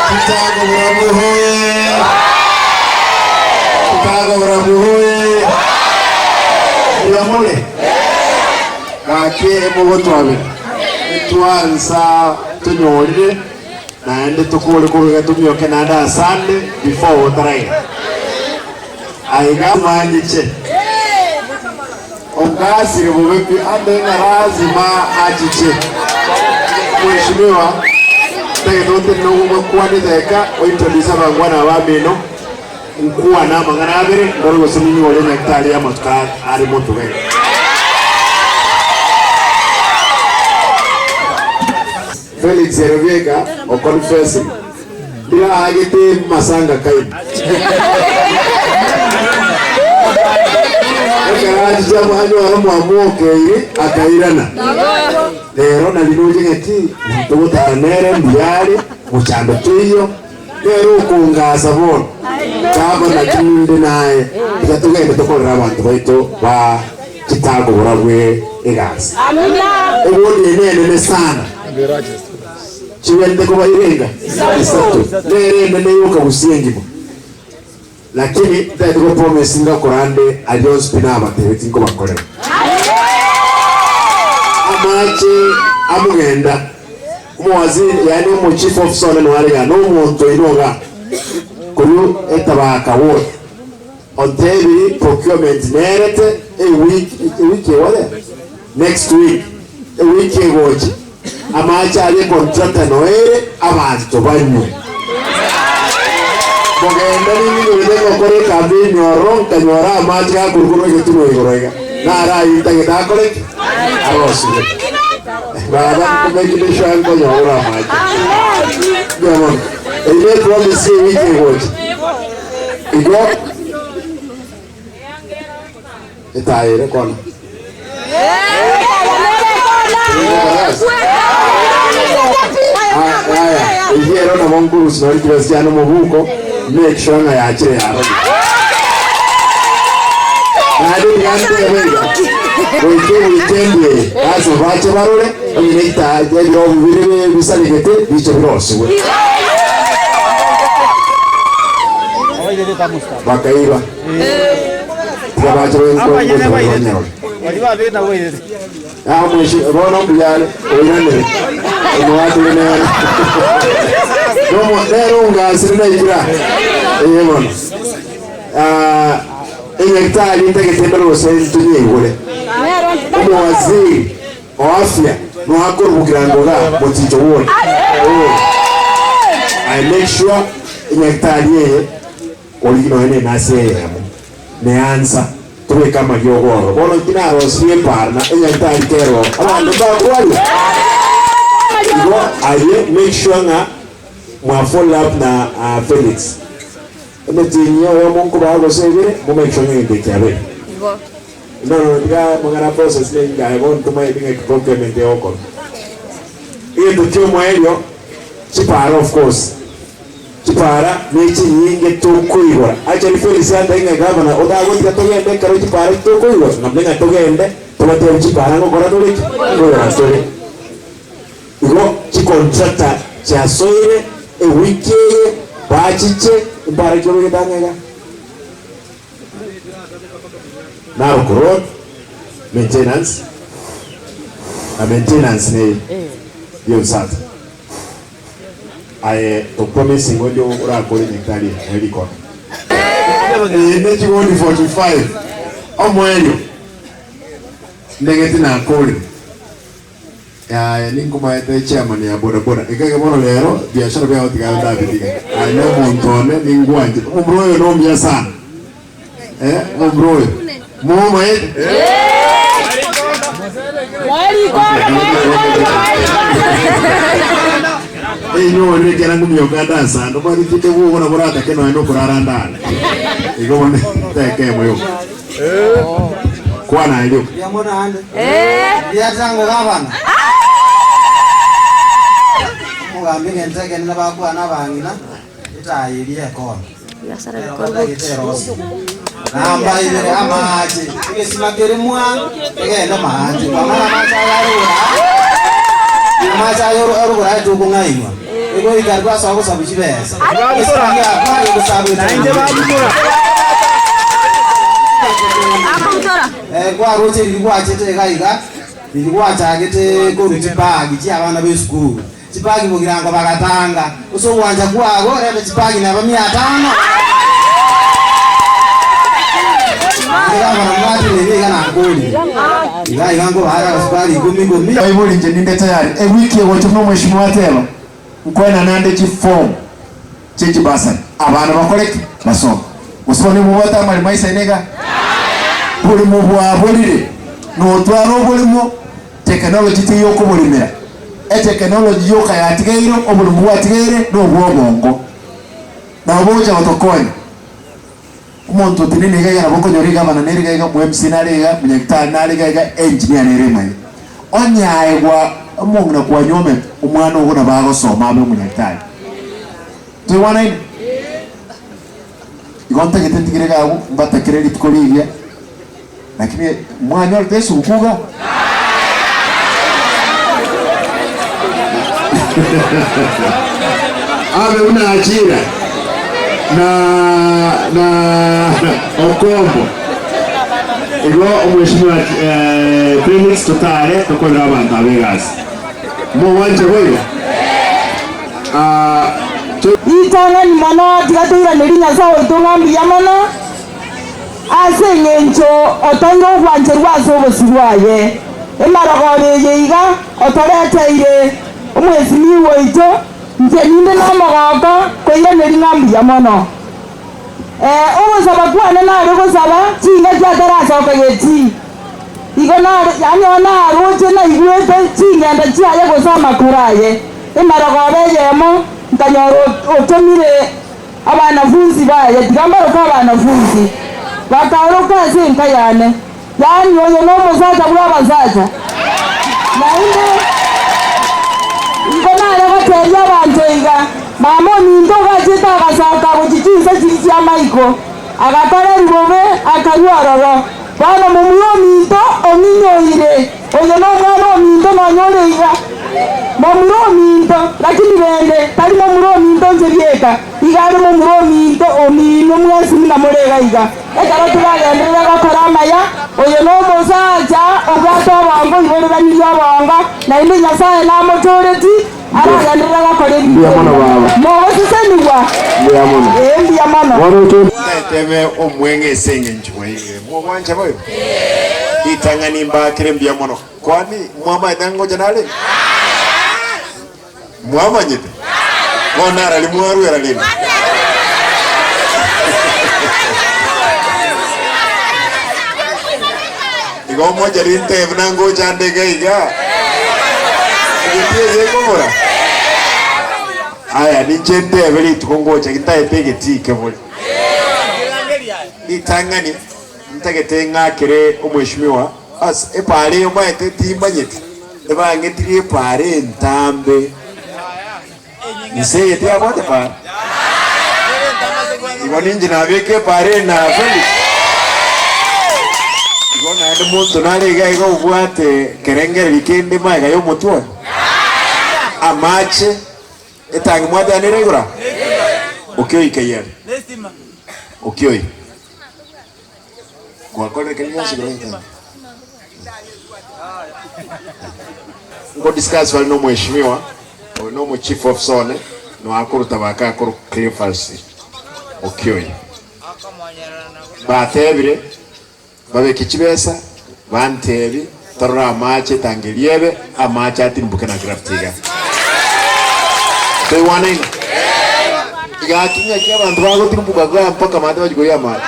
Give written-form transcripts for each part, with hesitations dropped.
Chicago burabu hoye! Chicago burabu hoye! Mbuya more? Gaki emogotwabera etwansa tonyorire naende tokore kobeka tomioke naende asande before otaraira. Aiga manyiche. Ongasire bobe pi ande ng'a lazima achiche. Mheshimiwa, ntagete otenene ogokwana edageka ointroduce abangwana aba abamino, nkwane amang'ana abere ndore gose ninyore nyagetari y'amatuko are motwe iga. Felix ere bweka o confessing ndiraagete masanga kaino. Ekero achiche anyore mwamuokeire akairana. Rero nari noche ng'aki monto gotara nere mbuya are mochando toiyo nere okongasa bono. Gava naki ninde naye tiga togende tokorere abanto baito ba Chicago borabwe egasi. Ewodi eye nenene sana. Chigwente koba irenga isato. Nere enene yoka gusii engima. Lakini ntagete go promise ngakora ande aria onsi pi nabatebetie nkobakorera. Amache amogenda omowaziri yaani omo chief officer one noare igaa na omonto oino igaa korwa etabaka ward. Ontebiri procurement nerete eweek eweek eware? Next week eweek egocha amache aria econtractor noere abanto banywe. Mogende ninyinyore ngokora ecampaign ororo nkanyora amache gakorwa korwa egetunwa igoro iga naro ayio ntagete akore ki? Arosiwe. Baba nkomaking sure nkonyora amache. Mbuya mono. Eyio ne promise ye ewiki egocha. Igo etaya ere kona. Aya, eyio ero nabo nkorusia nori chibesa chiane omobuko, make sure ng'a yachire yarorire. Naende tiga ntebe iga, goika eweekend eye, lazima bache barore, onye ne chita ebirobu bire bisaregete, biche birosigwe. Bakaiba, tiga bache banyore. Ah, mweshi, bono mbuya are, oiranire. Omwatire nere. Nomo nere ongasire naikira. Ee bono. Ah, enyagitari ntagete ndore gose ntonyeigure. Omowaziri o afya noakorubukira ngoga mochicho ward. Oh. I make sure enyagitari eye origi nonya ne nurse eyemo. Neansa tobeke amariogo ororo. Bono inki narosirie epaara na enyagitari kero abanto mbakwarwa? Igo aye make sure ng'a mwa follow up na Felix. Emetienyi oyomo nkobaa gose ebere, mo make sure ng'a egento eke kiabeire. No no tiga amang'ana a process ne inga aye bono tomaeti ng'aki procurement egokorwa. Egento kia omoerio, chipara of course. Chipara ne chinyinge tokoigora. Actually Felix yantebia ng'a gavana otagotiga togende ekero chipara tokoigora, nkamanya ng'a togende tobatebie chipara ngokora tore ki? Nkoigora tore. Igo chicontractor chiasoire ewiki eye bachiche mpara ki obegete ang'e iga? Narok Road maintenance na maintenance neye y'obusacha. Aye to promising onde orakore nyagetari eye moe rikona. Eye ne chigoni 45 omoerio ndegeti nakorire. Yaya ninkomaete chairman ya bodaboda ekage bono rero biashara biao tiga ndabitiga aye ne omonto one ningwanchete omomura oyo nomuya sana eh omomura oyo momaete Inyorire ekero ngomioka ndasande omanyete tinde bwogo nabo oratake nonya nokorara ndare igo bono teka emo yoka Kwana aye rioka. Riatango gavana. Omogambi egento ekenene bakwana abang'ina etayi eria ekona. Nero batagete erosi. Namba ibere amache egesima kere mwa egende mache kwamara amache aya are aa. Amache aya orogoro tokong'ainwa, egoika aria gwasoa gosabu chibesa. Esegi yakwa egosabu Eh, kwaroche riria gwachete iga iga, riria gwachagete korwa chibagi chia abana ba esukuru, chibagi bogirango bagatanga, ase ogwancha kwago reta chibagi neba mia tano. Iga abana mwatenene iga nakorire. Iga iga nkobaaka agasukari ikomi ikomi. Baibori inche ninde tayari ewiki egocha buna omweshimiwa ateba nkoenana nde chiform chie chibasari abana bakore ki? Basome. Gose bono nimobwate amaremo aisaine iga? Borimo bwaborire notware oborimo technology teiyo okoborimera etekenology yoka yatigaire oborimo bwatigaire nobwa obongo nabo bogocha gotokonya. Omonto otenene iga iga nabo okonyora egavana nere iga iga, omo MC nare iga, omonyagitari nare iga iga, engineer nere emanye. Onye aye gwa omong'ina kwanyuomete, omwana ogo nabo agosoma abe omonyagitari. Toigwanaine? Igo ntagete ntigere iga agwo, mbatakere rituko rigiya, lakini mwanyorete esuguku iga? Abe buna Achira na na Okombo. Igo omweshimiwa eh, Felix totare tokorere abanto aba egasi. Mogwancha boigo? Ah, to- Ritang'ani mono tiga toiranerie Nyasae oito ng'a mbuya mono, Ase engencho otoire ogwancherwa ase obosio bwaye, emarogoro eye iga otoreteire omwesimiwa oito, inche ninde nomogooko koiraneria ng'a mbuya mono. Ee, ogosaba kwane nare gosaba chingaki atarasoka getii. Igo nare, yaani onye naroche naigwete chingendo chiaye gose amakoro aye, emarogoro eyemo nkanyora otomire Abanafunsi baye, tiga mbaroke abanafunsi, bakaoroka ase enka yane, yaani oyo nomosacha bw'abasacha. Naende igo nare goteebia abanto iga, Mama ominto ogachete agasoka gochia chinse chiria chi'amaiko, agakorerwa bobe, akarua ororo. Bono momura ominto ong'inyoire, oyo nomwana ominto nonya ore iga, momura ominto, lakini rende tari momura ominto inche bieka, iga are momura ominto omino mwensi buna more iga iga. Ekero toragenderere gokora amaya, oyo nomosacha obwate obongo oiboreranirie obongo, naende Nyasae namotooreti, aragenderere gokora ebinto Mbuya mono ebi. baba. Mogosesenigwa? Mbuya mono. Ee, mbuya mono. Bono Nteteme omweng'e ase engencho mwaigire. Mogwancha boigo? Ritang'ani mbakere mbuya mono. Kwani mwamanyete ng'a ngocha nare? Mwamanyete? Bono narari mwarwera rende? Igo mocha rintebe buna ngocha nde iga iga. Egetii eye ekobora. Aya ninche ntebe rituko ngocha gitaete egetii kebore. Ritang'ani ntagete ng'akere omweshimiwa ase epaara eye omanyete timbanyeti, ebang'etirie epaara entambe. Inse eye tiabwate paara. Igo ninche nabeka epaara eye na Felix. Igo naende monto nare iga iga obwate kerengererio kende magega y'omotwe oye. Amache, etangi mwateanire igoro aa? Okioi keyere. Okioi. Gwakorire keria gionsi igoro y'etangi. Nko discuss bare nomweshimiwa oyo nomo chief officer one noakoruta baka akoru Cleophas Okioi. Batebire babeke chibesa bantebi torore amache etangi eria ebe amache atirimboke na gravity iga. Toigwanaine? Gaki ng'aki abanto bagotirimboka igaa mpaka maate bachia koria amache.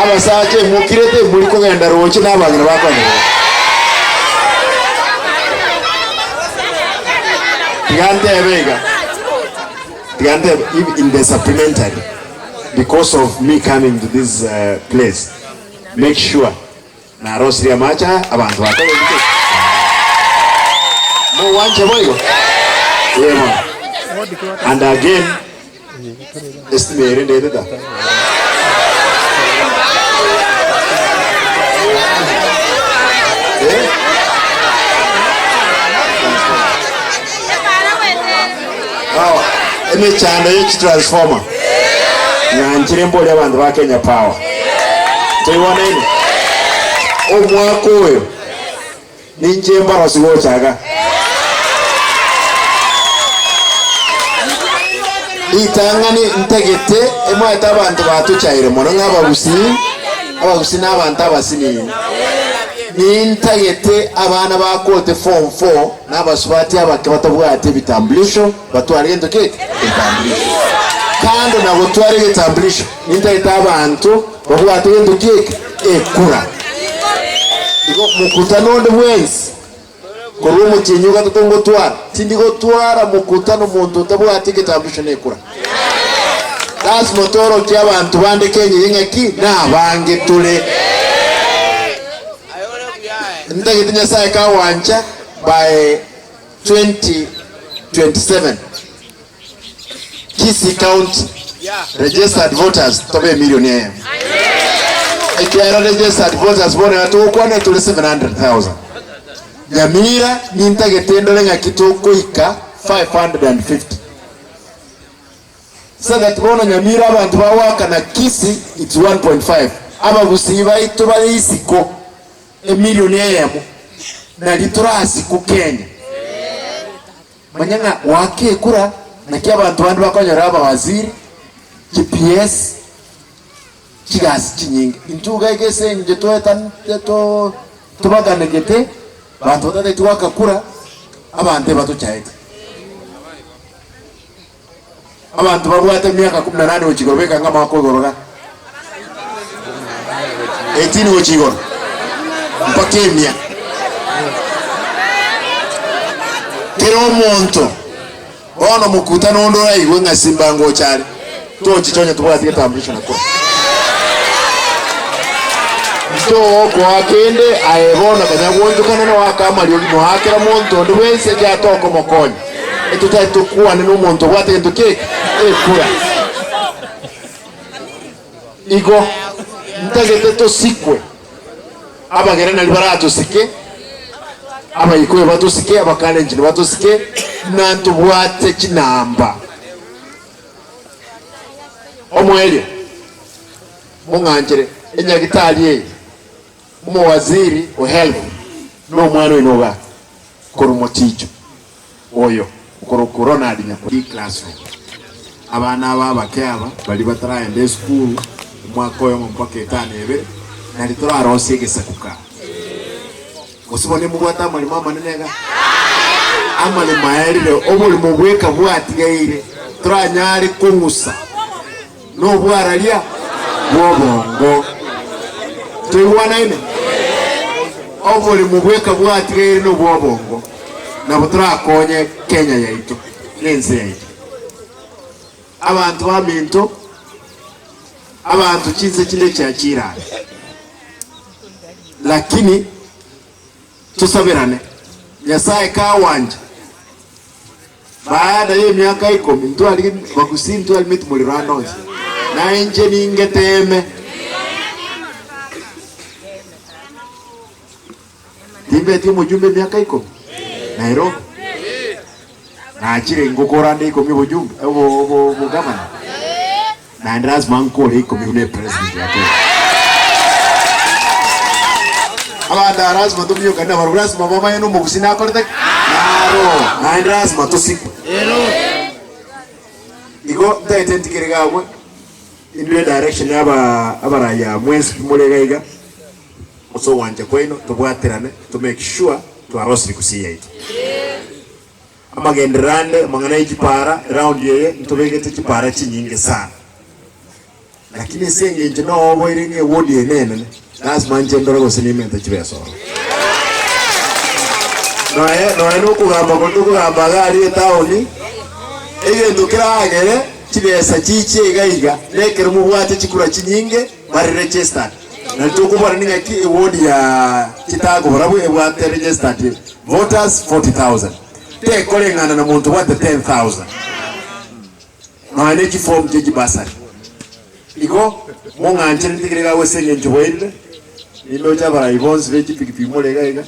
Abasacha emokirete emori kogenda roche na abang'ina bakogenda roche. Tiga ntebe iga, tiga ntebe if in the supplementary because of me coming to this place make sure Narosirie amache aya, abanto bakore ki? Mogwancha boigo? Ee bono. And again, estima ere ndetete aa. Emechando ye chitransformer ng'anchire mbori abanto ba Kenya Power. Toigwanaine? Omwaka oyo ninche mbarosi gocha iga. Ritang'ani ntagete emwaete abanto batochaire mono ng'a abagusii, abagusii na abanto abasinini. Nintagete abana bakote form four na abasubati abake batabwati ebitambulisho batware gento ki eke? Egetambulisho. Kando na gotwara egetambulisho, nintagete abanto babwate gento ki eke? Ekura. Igo mokutano onde bwensi korwa omotienyi o gatato ngotwara, tindi gotwara mokutano monto otabwati egetambulisho na ekura. Lasima toorokie abanto bande Kenya eye ng'aki nabange tore. Ntagete Nyasaye kagwancha by 2027 Kisii County registered voters tobe emilion eyemo. Ekiagera registered voters bono iga togokwana tore 700,000. Nyamira nintagete ndore ng'aki tokoika 550. So that bono Nyamira abanto bagoakana Kisii it's 1.5 abagusii baito bare isiko emilion eyemo nari torasiku Kenya. Manya ng'a goaka ekura naki abanto bande bakonyora abawaziri, chi PS, chigasi chinyinge. Intwe iga iga ase eng'encho toetanete to tobaganegete, abanto batatageti goaka kura, abanto ebatochaete. Abanto babwate emiaka kumi na nane gochia igoro beka ng'a amagoko igoro iga. 18 gochia igoro mpaka emia. Kera omonto bono mokutano onde oraigwe ng'a Simba ngocha are, tochicha onye tobwati getambulisho na kura. Ntogokoa kende aye bono kanya gwonchokana noake amariogi noakera monto onde bwensi ekiagera tokomokonya. Etotari tokwane nomonto obwate gento ki ekura. Igo ntagete tosikwe, abagere nari baratosike, abaikoyo batosike, abakalenjin batosike, buna ntobwate chinamba. Omoerio, mong'anchere enyagitari eye, omowaziri o health nomwana oino iga korwa moticho. Oyo okorokwa Ronald Nyakuri Classroom. Abana aba abake aba baria bataraenda esukuru omwaka oyomo mpaka etano ebere nari torarosie egesaku kaa. Gose bono nimobwate amaremo amanene iga? Amaremo aerire, oborimo bweka bwatigaire toranyare kong'usa nobwararia bw'obongo. Toigwanaine? Oborimo bweka bwatigaire nobw'obongo. Nabo torakonye Kenya yaito na ense yaito. Abanto baminto, abanto chinse chinde chiachire are, lakini tosaberane Nyasaye kagwancha baada ya emiaka ikomi ntwari bagusii ntwarimeti morero ande onsi, na inche ningeteme. Timbeti omojumbe emiaka ikomi Nairobi, nachire ngokora ande ikomi obojumbe obo obo obogavana, naende lazima nkore ikomi buna epresident ya Kenya. Abanto aba lazima tominyokane nabarobwo, lazima bamanye na omogusii nakorete ki? Naro, naende lazima tosikwe. Igo ntagete ntigere iga abwo, indue edirection ya aba abaraya mwensi pi more iga iga. Ase ogwancha kwaino tobwaterane to make sure twarosirie gusii yaito. Amagenderero ande amang'ana ye chipara eround eye ntobegete chipara chinyinge sana. Lakini ase engencho noboire ng'a eward eye nenene lasima nche ndore gose nimente chibesa ororo. Noe noe nokogamba koria tokogamba iga aria etown egento keragere chibesa chiche iga iga nekero mobwate chikura chinyinge bare registered. Na tokobora ning'aki eward ya Chitago barabwo ebwate registered voters 40,000. Tekoreng'ana na monto obwate 10,000. Nonya ne chiform chie chibasari. Igo mong'anchere ntigere iga ase eng'encho bwairire, nindoche abarai bonsi be chipikipiki more iga iga.